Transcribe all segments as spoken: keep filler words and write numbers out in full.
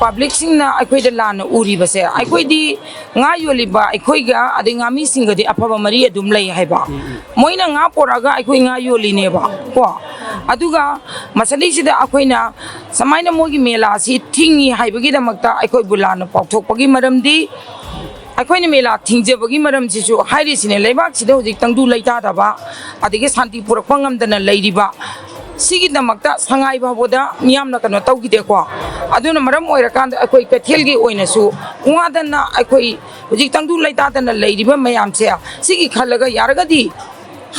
ꯄꯕ꯭ꯂꯤꯛꯁꯤꯡꯅ ꯑꯩꯈꯣꯏꯗ ꯂꯥꯟꯅ ꯎꯔꯤꯕꯁꯦ, ꯑꯩꯈꯣꯏꯗꯤ ꯉꯥ ꯌꯣꯜꯂꯤꯕ ꯑꯩꯈꯣꯏꯒ ꯑꯗꯩ ꯉꯥꯃꯤꯁꯤꯡꯒꯗꯤ ꯑꯐꯕ ꯃꯔꯤ ꯑꯗꯨꯝ ꯂꯩ ꯍꯥꯏꯕ꯫ ꯃꯣꯏꯅ ꯉꯥ ꯄꯣꯔꯛꯑꯒ ꯑꯩꯈꯣꯏ ꯉꯥ ꯌꯣꯜꯂꯤꯅꯦꯕ ꯀꯣ꯫ ꯑꯗꯨꯒ ꯃꯁꯤꯗꯩꯁꯤꯗ ꯑꯩꯈꯣꯏꯅ ꯁꯨꯃꯥꯏꯅ ꯃꯣꯏꯒꯤ ꯃꯦꯂꯥꯁꯤ ꯊꯤꯡꯉꯤ ꯍꯥꯏꯕꯒꯤꯗꯃꯛꯇ ꯑꯩꯈꯣꯏꯕꯨ ꯂꯥꯟꯅ ꯄꯥꯎꯊꯣꯛꯄꯒꯤ ꯃꯔꯝꯗꯤ, ꯑꯩꯈꯣꯏꯅ ꯃꯦꯂꯥ ꯊꯤꯡꯖꯕꯒꯤ ꯃꯔꯝꯁꯤꯁꯨ ꯍꯥꯏꯔꯤꯁꯤꯅꯦ, ꯂꯩꯕꯥꯛꯁꯤꯗ ꯍꯧꯖꯤꯛ ꯇꯪꯗꯨ ꯂꯩꯇꯥꯗꯕ, ꯑꯗꯒꯤ ꯁꯥꯟꯇꯤ ꯄꯨꯔꯛꯄ ꯉꯝꯗꯅ ꯂꯩꯔꯤꯕ, ꯁꯤꯒꯤꯗꯃꯛꯇ ꯁꯉꯥꯏ ꯐꯥꯎꯕꯗ ꯃꯤꯌꯥꯝꯅ ꯀꯩꯅꯣ ꯇꯧꯈꯤꯗꯦꯀꯣ꯫ ꯑꯗꯨꯅ ꯃꯔꯝ ꯑꯣꯏꯔꯀꯥꯟꯗ ꯑꯩꯈꯣꯏ ꯀꯩꯊꯦꯜꯒꯤ ꯑꯣꯏꯅꯁꯨ ꯋꯥꯗꯅ ꯑꯩꯈꯣꯏ ꯍꯧꯖꯤꯛ ꯇꯪꯗꯨ ꯂꯩꯇꯥꯗꯅ ꯂꯩꯔꯤꯕ ꯃꯌꯥꯝꯁꯦ, ꯁꯤꯒꯤ ꯈꯜꯂꯒ ꯌꯥꯔꯒꯗꯤ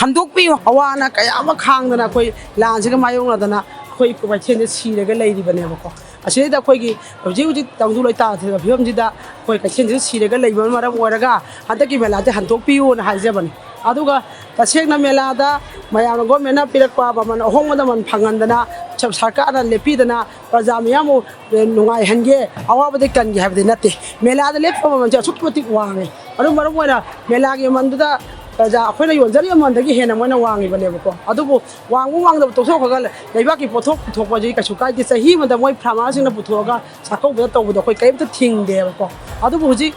ꯍꯟꯗꯣꯛꯄꯤꯌꯨ꯫ ꯑꯋꯥ ꯑꯅꯥ ꯀꯌꯥ ꯑꯃ ꯈꯥꯡꯗꯅ ꯑꯩꯈꯣꯏ ꯂꯥꯟꯁꯤꯒ ꯃꯥꯌꯣꯛꯅꯗꯅ ꯑꯩꯈꯣꯏ ꯀꯩꯊꯦꯜꯁꯦ ꯁꯤꯔꯒ ꯂꯩꯔꯤꯕꯅꯦꯕꯀꯣ꯫ ꯑꯁꯤꯗꯩꯗ ꯑꯩꯈꯣꯏꯒꯤ ꯍꯧꯖꯤꯛ ꯍꯧꯖꯤꯛ ꯇꯪꯗꯨ ꯂꯩꯇꯥꯗꯕ ꯐꯤꯕꯝꯁꯤꯗ ꯑꯩꯈꯣꯏ ꯀꯩꯊꯦꯜꯁꯤꯗ ꯁꯤꯔꯒ ꯂꯩꯕꯅ ꯃꯔꯝ ꯑꯣꯏꯔꯒ ꯍꯟꯗꯛꯀꯤ ꯃꯦꯂꯥꯁꯦ ꯍꯟꯗꯣꯛꯄꯤꯌꯨꯅ ꯍꯥꯏꯖꯕꯅꯤ꯫ ꯑꯗꯨꯒ ꯇꯁꯦꯡꯅ ꯃꯦꯂꯥꯗ ꯃꯌꯥꯝꯅ ꯒꯣꯔꯃꯦꯟꯅ ꯄꯤꯔꯛꯄ ꯃꯃꯜ ꯑꯍꯣꯡꯕ ꯃꯃꯜ ꯐꯪꯍꯟꯗꯅ ꯁꯔꯀꯥꯔꯅ ꯂꯦꯞꯄꯤꯗꯅ ꯄ꯭ꯔꯖꯥ ꯃꯤꯌꯥꯝꯕꯨ ꯅꯨꯡꯉꯥꯏꯍꯟꯒꯦ, ꯑꯋꯥꯕꯗ ꯀꯟꯒꯦ ꯍꯥꯏꯕꯗꯤ ꯅꯠꯇꯦ꯫ ꯃꯦꯂꯥꯗ ꯂꯦꯞꯄꯤꯕ ꯃꯃꯜꯁꯦ ꯑꯁꯨꯛꯀꯤ ꯃꯇꯤꯛ ꯋꯥꯡꯉꯦ꯫ ꯑꯗꯨ ꯃꯔꯝ ꯑꯣꯏꯅ ꯃꯦꯂꯥꯒꯤ ꯃꯃꯜꯗꯨꯗ ꯄ꯭ꯔꯖꯥ ꯑꯩꯈꯣꯏꯅ ꯌꯣꯟꯖꯔꯤꯕ ꯃꯃꯜꯗꯒꯤ ꯍꯦꯟꯅ ꯃꯣꯏꯅ ꯋꯥꯡꯉꯤꯕꯅꯦꯕꯀꯣ꯫ ꯑꯗꯨꯕꯨ ꯋꯥꯡꯕ ꯋꯥꯡꯗꯕ ꯇꯣꯛꯊꯣꯛꯈ꯭ꯔꯒ ꯂꯩꯕꯥꯛꯀꯤ ꯄꯣꯠꯊꯣꯛ ꯄꯨꯊꯣꯛꯄꯁꯤ ꯀꯩꯁꯨ ꯀꯥꯏꯗꯦ꯫ ꯆꯍꯤ ꯑꯃꯗ ꯃꯣꯏ ꯐꯥꯔꯃꯔꯁꯤꯡꯅ ꯄꯨꯊꯣꯛꯑꯒ ꯆꯥꯛꯀꯧꯕꯗ ꯇꯧꯕꯗꯣ ꯑꯩꯈꯣꯏ ꯀꯔꯤꯝꯇ ꯊꯤꯡꯗꯦꯕꯀꯣ꯫ ꯑꯗꯨꯕꯨ ꯍꯧꯖꯤꯛ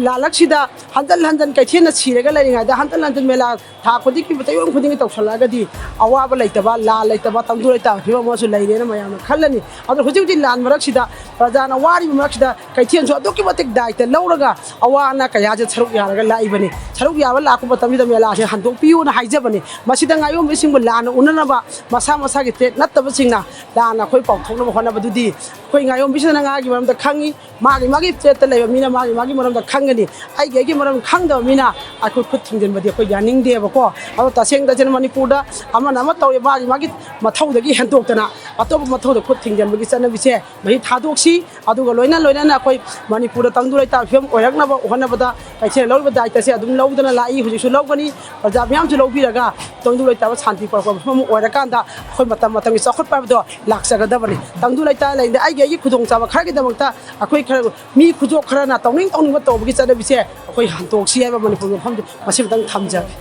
ꯂꯥꯜꯂꯛꯁꯤꯗ ꯍꯟꯖꯟ ꯍꯟꯖꯟ ꯀꯩꯊꯦꯜꯅ ꯁꯤꯔꯒ ꯂꯩꯔꯤꯉꯩꯗ ꯍꯟꯖꯟ ꯍꯟꯖꯟ ꯃꯦꯂꯥ ꯊꯥ ꯈꯨꯗꯤꯡꯒꯤ, ꯆꯌꯣꯜ ꯈꯨꯗꯤꯡꯒꯤ ꯇꯧꯁꯜꯂꯛꯑꯒꯗꯤ ꯑꯋꯥꯕ ꯂꯩꯇꯕ, ꯂꯥꯜ ꯂꯩꯇꯕ, ꯇꯪꯗꯨ ꯂꯩꯇꯥꯕ ꯐꯤꯕꯝ ꯑꯃꯁꯨ ꯂꯩꯔꯦꯅ ꯃꯌꯥꯝꯅ ꯈꯜꯂꯅꯤ꯫ ꯑꯗꯨꯅ ꯍꯧꯖꯤꯛ ꯍꯧꯖꯤꯛ ꯂꯥꯟ ꯃꯔꯛꯁꯤꯗ ꯄ꯭ꯔꯖꯥꯅ ꯋꯥꯔꯤꯕ ꯃꯔꯛꯁꯤꯗ ꯀꯩꯊꯦꯜꯁꯨ ꯑꯗꯨꯛꯀꯤ ꯃꯇꯤꯛ ꯗꯥꯏꯇ ꯂꯧꯔꯒ ꯑꯋꯥ ꯑꯅꯥ ꯀꯌꯥꯁꯦ ꯁꯔꯨꯛ ꯌꯥꯔꯒ ꯂꯥꯛꯏꯕꯅꯤ꯫ ꯁꯔꯨꯛ ꯌꯥꯕ ꯂꯥꯛꯄ ꯃꯇꯝꯁꯤꯗ ꯃꯦꯂꯥꯁꯦ ꯍꯟꯗꯣꯛꯄꯤꯌꯨꯅ ꯍꯥꯏꯖꯕꯅꯤ꯫ ꯃꯁꯤꯗ ꯉꯥꯌꯣꯟꯕꯁꯤꯡꯕꯨ ꯂꯥꯟꯅ ꯎꯅꯅꯕ ꯃꯁꯥ ꯃꯁꯥꯒꯤ ꯇ꯭ꯔꯦꯠ ꯅꯠꯇꯕꯁꯤꯡꯅ ꯂꯥꯟꯅ ꯑꯩꯈꯣꯏ ꯄꯥꯎꯊꯣꯛꯅꯕ ꯍꯣꯠꯅꯕꯗꯨꯗꯤ ꯑꯩꯈꯣꯏ ꯉꯥꯌꯣꯟꯕꯤꯁꯤꯡꯅ ꯉꯥꯒꯤ ꯃꯔꯝꯗ ꯈꯪꯉꯤ, ꯃꯥꯒꯤ ꯃꯥꯒꯤ ꯇ꯭ꯔꯦꯠꯇ ꯂꯩꯕ ꯃꯤꯅ ꯃꯥꯒꯤ ꯃꯥꯒꯤ ꯃꯔꯝꯗ ꯈꯪꯒꯅꯤ꯫ ꯑꯩꯒꯤ ꯑꯩꯒꯤ ꯃꯔꯝ ꯈꯪꯗꯕ ꯃꯤꯅ ꯑꯩꯈꯣꯏ ꯈꯨꯠ ꯊꯤꯡꯖꯤꯟꯕꯗꯤ ꯑꯩꯈꯣꯏ ꯌꯥꯅꯤꯡꯗꯦꯕꯀꯣ꯫ ꯑꯗꯣ ꯇꯁꯦꯡ ꯇꯁꯦꯡꯅ ꯃꯅꯤꯄꯨꯔꯗ ꯑꯃꯅ ꯑꯃ ꯇꯧꯔꯦ, ꯃꯥꯒꯤ ꯃꯥꯒꯤ ꯃꯊꯧꯗꯒꯤ ꯍꯦꯟꯗꯣꯛꯇꯅ ꯑꯇꯣꯞꯄ ꯃꯊꯧꯗ ꯈꯨꯠ ꯊꯤꯡꯖꯤꯟꯕꯒꯤ ꯆꯠꯅꯕꯤꯁꯦ ꯃꯁꯤ ꯊꯥꯗꯣꯛꯁꯤ꯫ ꯑꯗꯨꯒ ꯂꯣꯏꯅ ꯂꯣꯏꯅꯅ ꯑꯩꯈꯣꯏ ꯃꯅꯤꯄꯨꯔꯗ ꯇꯪꯗꯨ ꯂꯩꯇꯥꯕ ꯐꯤꯕꯝ ꯑꯣꯏꯔꯛꯅꯕ ꯍꯣꯠꯅꯕꯗ ꯀꯩꯊꯦꯜ ꯂꯧꯔꯤꯕ ꯗꯥꯏꯇꯁꯦ ꯑꯗꯨꯝ ꯂꯧꯗꯅ ꯂꯥꯛꯏ, ꯍꯧꯖꯤꯛꯁꯨ ꯂꯧꯒꯅꯤ꯫ ꯄ꯭ꯔꯖꯥ ꯃꯤꯌꯥꯝꯁꯨ ꯂꯧꯕꯤꯔꯒ ꯇꯪꯗꯨ ꯂꯩꯇꯥꯕ ꯁꯥꯟꯇꯤ ꯄꯨꯔꯛꯄ ꯃꯐꯝ ꯑꯃ ꯑꯣꯏꯔꯀꯥꯟꯗ ꯑꯩꯈꯣꯏ ꯃꯇꯝ ꯃꯇꯝꯒꯤ ꯆꯥꯎꯈꯠꯄ ꯍꯥꯏꯕꯗꯣ ꯂꯥꯛꯆꯒꯗꯕꯅꯤ꯫ ꯇꯪꯗꯨ ꯂꯩꯇꯥ ꯂꯩꯗ ꯑꯩꯒꯤ ꯑꯩꯒꯤ ꯈꯨꯗꯣꯡꯆꯥꯕ ꯈꯔꯒꯤꯗꯃꯛꯇ ꯑꯩꯈꯣꯏ ꯈꯔ ꯃꯤ ꯈꯨꯗꯣꯛ ꯈꯔꯅ ꯇꯧꯅꯤꯡ ꯇꯧꯅꯤꯡꯕ ꯇꯧꯕꯒꯤ ꯆꯠꯅꯕꯤꯁꯦ ꯑꯩꯈꯣꯏ ꯍꯟꯗꯣꯛꯁꯤ ꯍꯥꯏꯕ ꯃꯅꯤꯄꯨꯔ ꯃꯐꯝꯁꯦ ꯃꯁꯤꯃꯇꯪ ꯊꯝꯖꯒꯦ꯫